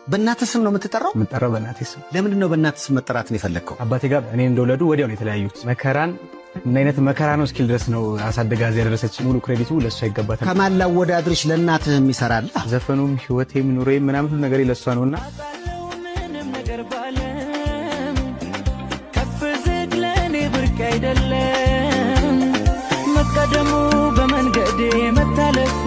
በእናትህ ስም ነው የምትጠራው? የምጠራው በእናቴ ስም። ለምንድን ነው በእናትህ ስም መጠራትን የፈለግከው? አባቴ ጋር እኔ እንደወለዱ ወዲያው ነው የተለያዩት። መከራን ምን አይነት መከራ ነው እስኪል ድረስ ነው አሳድጋ እዚህ ያደረሰች። ሙሉ credit ኡ ለእሷ ይገባታል። ከማን ላወዳድርሽ? ለእናትህ የሚሰራልህ ዘፈኑም ህይወቴም ኑሮዬም ምናምን ሁሉ ነገር ለእሷ ነውና። ምንም ነገር ባለም ከፍ ዝቅ ለእኔ ብርቅ አይደለም። መቀደሙ በመንገዴ መታለፉ